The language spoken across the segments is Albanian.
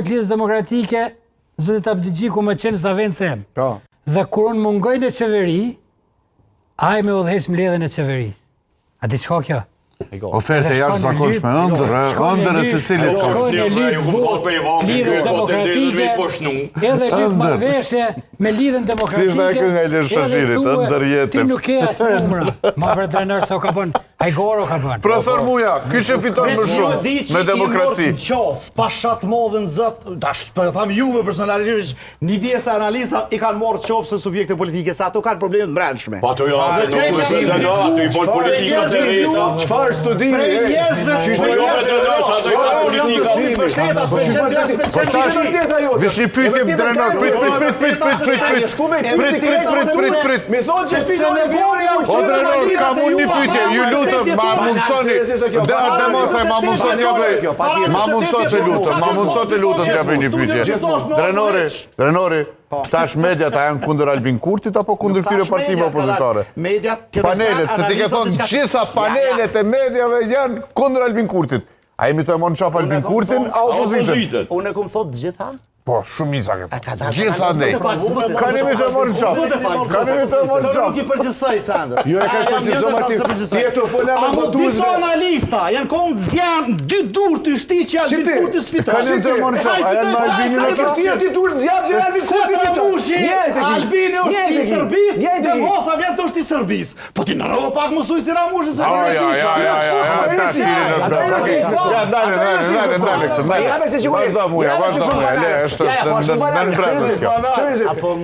të Lidhjes Demokratike, zotit Abdixhiku me qenë zëvendës im. Po. Dhe kur unë mungoj në qeveri, ai me udhëheq mbledhjen e qeverisë. A di çka kjo? Ofertë e jashtëzakonshme, ëndërr, ëndërr e secilit. Shkon e lyp votë, Lidhjes Demokratike, edhe lyp marrëveshje me Lidhjen Demokratike. Si është ajo kënga e Ilir Shashirit, ëndërr jete. Ti nuk ke as numra. Ma për trener se o ka bën, hajgore o ka bën. Profesor Muja, ky që fiton më shumë me demokraci. Qof, pa shat modhën zot, tash s'po e tham juve personalisht, Një pjesë e analistave i kanë marrë qofë se subjekte politike, se ato kanë probleme të brendshme. Po ato jo, ato nuk e bëjnë, jo, ato i bën politika të veta. Çfarë studimi? Prej njerëzve, qysh po jo, ato jo, ato i kanë politika të vërteta, të vërteta ajo. Veç një pyetje Drenor, prit prit prit prit prit prit prit. Prit prit prit prit prit. Mi thonë që fillon e vjori O Drenor, kam unë një pyetje, ju lutem, ma mundësoni. Dhe Demosaj, ma mundësoni ja bëj. Ma mundëso të lutem, ma mundëso të lutem t'ja bëj një pyetje. Drenori, Drenori, po. tash mediat a janë kundër Albin Kurtit apo kundër këtyre partive opozitare? Mediat, panelet, se ti ke thonë gjitha panelet e mediave janë kundër Albin Kurtit. A jemi tu e marrë në qafë Albin Kurtin, a opozitën? Unë e kom thonë gjitha? Po, shumica ke thonë. Gjithandej. Kanë jemi tu e marrë në qafë. Kanë jemi tu e marrë në qafë. Nuk i përgjithësoj, Sandër. Jo, e ka përgjithëso, ma ti. Ti e të folë me votuesve. Disa analista, janë konë zjanë, dy dur të shti që Albin Kurti s'fiton. Kanë jemi tu e marrë në qafë. A janë me Albinin e të? Ti ti dur zjanë që Albin Kurti fiton. Albini është i Serbisë, dhe Mosa vjen është i Serbisë. Po ti në rrë pak mos thuj si Ramushi se po Ja, ja, ja, ja, ja, ta si në Ja, ndale, ndale, ndale, ndale këtë, ndale. Vazhdo Muja, vazhdo Muja, le, është është në në brezët kjo.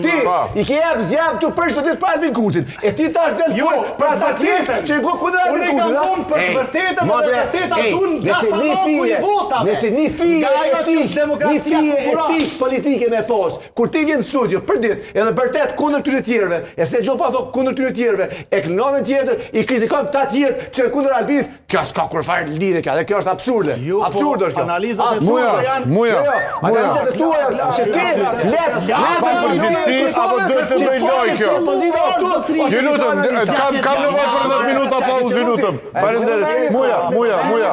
Ti, i ke jap zjam tu për çdo ditë për Albin Kurtin. E ti tash del jo, për ata tjetër që e kundër Albin Kurtit. Unë kam për të vërtetën dhe të vërteta dun nga sanduku i votave. Nëse një fije etik, një fije etik politike me pos, Kur ti vjen në studio për ditë, edhe bërtet kundër këtyre tjerëve, e s'e dëgjon pa thonë kundër këtyre tjerëve, e në anën tjetër i kritikon këta tjerë që janë kundër Albinit, kjo s'ka kurrfarë lidhje kjo, dhe kjo është absurde. Jo, po, absurde është kjo. Analizat e Muja, tuaja janë Muja, Jo, jo, Muja. analizat e tuaja se ti let Ka përgjegjësi apo duhet të bëj lojë kjo? Ju lutem, kam kam nevojë për 10 minuta pauzë, ju lutem. Faleminderit. Muja, Muja, Muja.